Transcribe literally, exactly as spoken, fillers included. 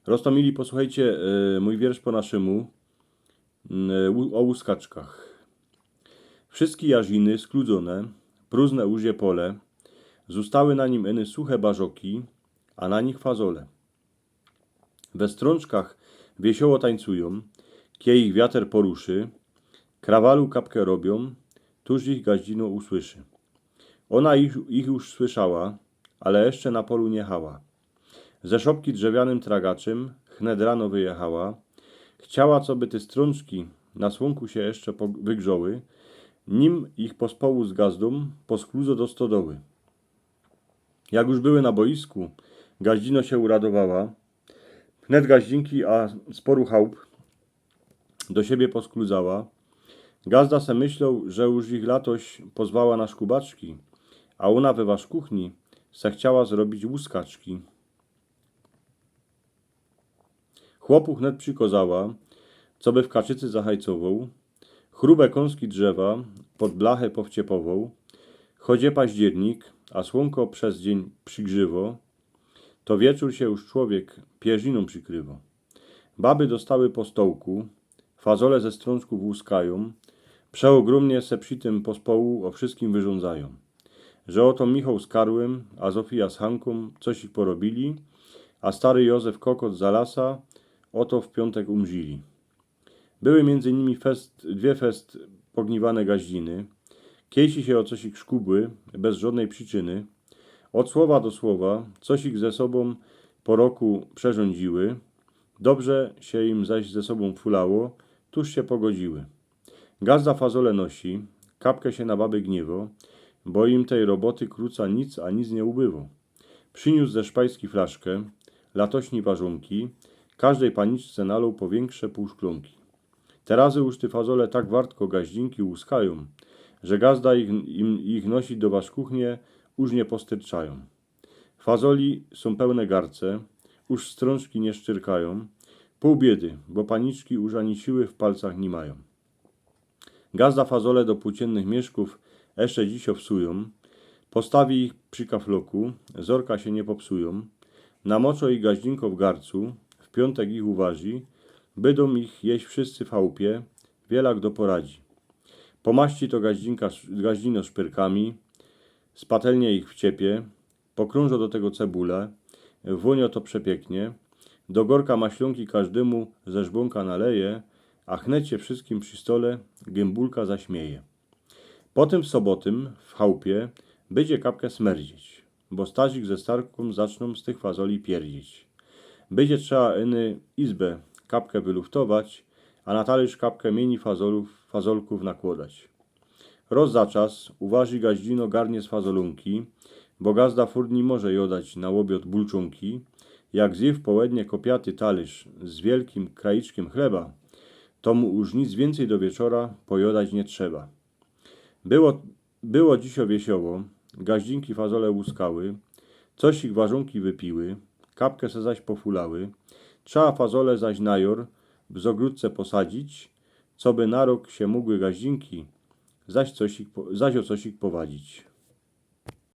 Roztōmili, posłuchejcie, e, mōj wiersz po naszymu, mm, e, u-, o łuskaczkach. Wszyjske jarziny skludzōne, prōżne uż je pole, zostały na nim iny suche barzoki, a na nich fazole. We strōnczkach wiesioło tańcujōm, kej ich wiater poruszy, krawalu kapke robiōm, tuż ich gaździno usłyszy. Ôna ich, ich już słyszała, ale jeszcze na polu nie chała. Ze szopki drzewianym tragaczym chnet rano wyjechała. Chciała, coby te strōnczki na słōnku sie jeszcze po-, wygrzoły, nim ich pospołu z gazdōm poskludzo do stodoły. Jak już były na boisku, gaździno sie uradowała. Chnet gaździnki, a sporu chałup do siebie poskludzała. Gazda se myśloł, że już ich latoś pozwała na szkubaczki, a ôna we waszkuchni se chciała zrobić łuskaczki. Chłopu chnet przykozała, coby w kaczycy zahajcowoł, chrube kōnski drzewa pod blachę powciepowoł. Choć je październik, a słōnko bez dziyń przigrziwo, to wieczōr sie już człowiek pierzinōm przikrywo. Baby dostały po stołku, fazole ze strōnczkōw łuskajōm, przeôgrōmnie se przi tym pospołu ô wszyskim wyrządzajōm. Że ôto Michoł z Karłym, a Zofija z Hankōm coś ich porobili, a stary Józef Kokot za lasa, ôto w piōntek umrzili. Były miyndzy nimi fest, dwie fest pogniwane gaździny. Kejsi sie ô coś ich szkubły, bez żodnej prziczyny. Ôd słowa do słowa, coś ich ze sobōm po roku przerządziły. Dobrze sie im zaś ze sobōm fulało, tuż sie pogodziły. Gazda fazole nosi, kapke sie na baby gniewo, bo im tej roboty kruca nic a nic nie ubywo. Przyniōs ze szpajski flaszkã, latośni warzōnki, kożdej paniczce naloł po wiynkszõ pōłszklōnki. Te razy już te fazole tak wartko gaździnki łuskajōm, że gazda ich, im, ich nosić do waszkuchnie już nie postyrczajōm. Fazoli sōm pełne garce, już strōnczki nie szczyrkajōm. Pōł biedy, bo paniczki już ani siły w palcach ni majōm. Gazda fazole do płōciennych mieszkōw jeszcze dzisiŏ wsujōm. Postawi ich przi kafloku, zorka sie niy popsujōm. Namoczŏ ich gaździnko w garcu, w piōntek ich uważy, bydōm ich jeść wszyscy w chałupie, wiela kto poradzi. Pomaści to gaździnka, gaździno szpyrkami, spatelnie ich wciepie, pokrōnżŏ do tego cebule, wōniŏ to przepiyknie. Do gorka maślōnki kożdymu ze żbōnka naleje, a chnet sie wszyskim przi stole gymbułka zaśmieje. Potym w sobotym w chałupie bydzie kapke smyrdzieć, bo starzik ze starkōm zaczōm z tych fazoli pierdzieć. Bydzie trzeba iny izbã kapke wyluftować, a na talyrz kapke miyni fazolōw, fazolkōw nakłodać. Roz za czas uważy gaździno garnie z fazolōnki, bo gazda furt ni może jŏdać na ôbiŏd bulczōnki. Jak zje w połednie kopiaty talyrz z wielkim krajczkiym chleba, to mu już nic wiyncyj do wieczora pojŏdać niy trzeba. Było, było dzisiŏ wiesioło, gaździnki fazole łuskały, coś ich warzōnki wypiły, kapke se zaś pofulały. Trzeba fazole zaś na jŏr w zŏgrōdce posadzić, coby na rok sie mōgły gaździnki zaś coś ich po-, zaś ô coś ich powadzić.